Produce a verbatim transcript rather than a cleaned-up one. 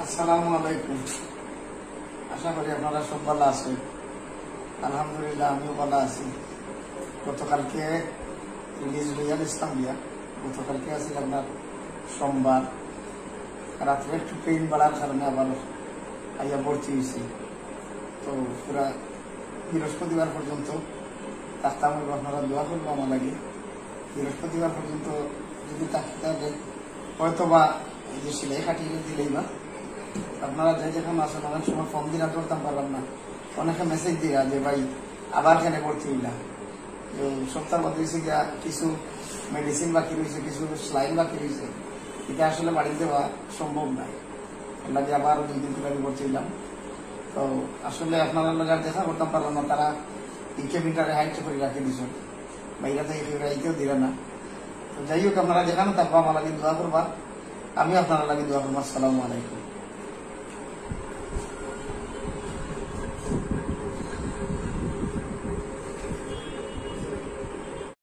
আসসালামু আলাইকুম। আশা করি আপনারা সব ভালা আছেন। আলহামদুলিল্লাহ, আমিও ভালা আছি। গতকালকে রিলিজ লইয়া দিছিলাম দিয়া, গতকালকে আছিল আপনার সোমবার, রাত্রে একটু পেইন বাড়ার কারণে আবার আইয়া ভর্তি হইছি। তো পুরা বৃহস্পতিবার পর্যন্ত থাকতাম, এবং আপনারা দোয়া করবো আমার লাগি। বৃহস্পতিবার পর্যন্ত যদি থাকি, তাহলে হয়তো বা এই যে সেলাই খাটিয়ে দিলেই বা আপনারা যে যেখানে আছেন, অনেক সময় ফোন দিরা ধরতাম পারলাম না, অনেকে মেসেজ দিরা যে ভাই আবার কেনে ভর্তি হইলা। তো সপ্তাহ বাদে হয়েছে গিয়া কিছু মেডিসিন বাকি রয়েছে, কিছু স্লাইন বাকি রয়েছে, এটা আসলে বাড়িতে দেওয়া সম্ভব নয়। এর লাগি আবার দুই দিন করে ভর্তি হইলাম। তো আসলে আপনারা লগে আর দেখা করতাম পারলাম না, তারা ইকে মিটারে হাইট করে রাখি দিছেন, বাইরে থেকে কেউ রাইতেও দিরা না। তো যাই হোক, আপনারা যেখানে থাকবা আমার লাগি দোয়া করবা, আমি আপনারা লাগি দোয়া করবো। আসসালামু আলাইকুম।